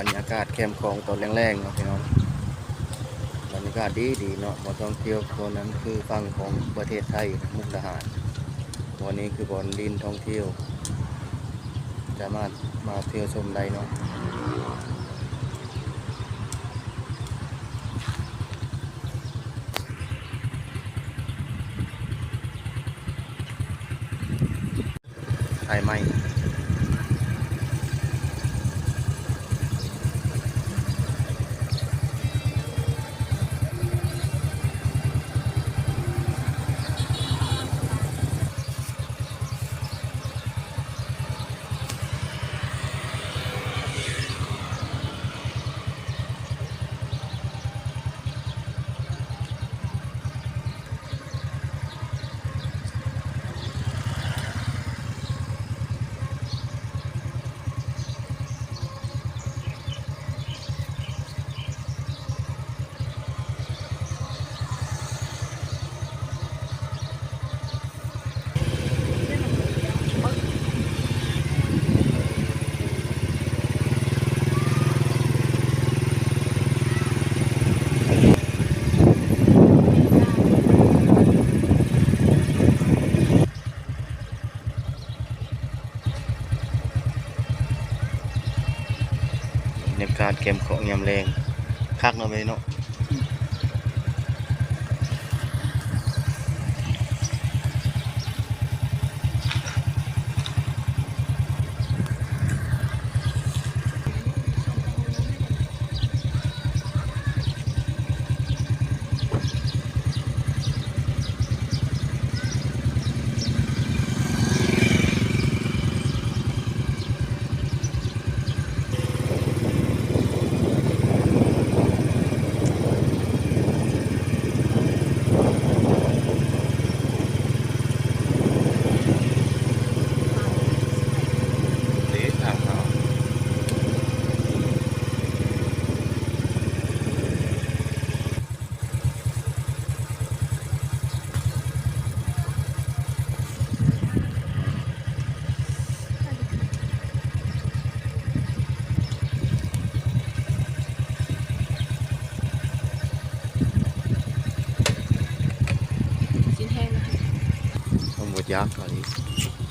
ບັນຍາກາດແຄມຂອງຕອນແລງໆເນາະພີ່ນ້ອງ, ບັນຍາກາດດີໆເນາະ, ບ່ອນທ່ອງທ່ຽວໂຊນນັ້ນຄືຝັ່ງຂອງປະເທດໄທ ມຸກດາຫານ, ບ່ອນນີ້ຄືບ່ອນດິນທ່ອງທ່ຽວ ສາມາດມາທ່ຽວຊົມໄດ້ເນາະ. ສາຍໄໝ. ບັນຍາກາດແຄມຂອງຍາມແລງ ຄັກເນາະ ແມ່ເນາະ. ຊີ້ນແຫ້ງນະຄະ. ມັນບໍ່ຢາກອັນນີ້.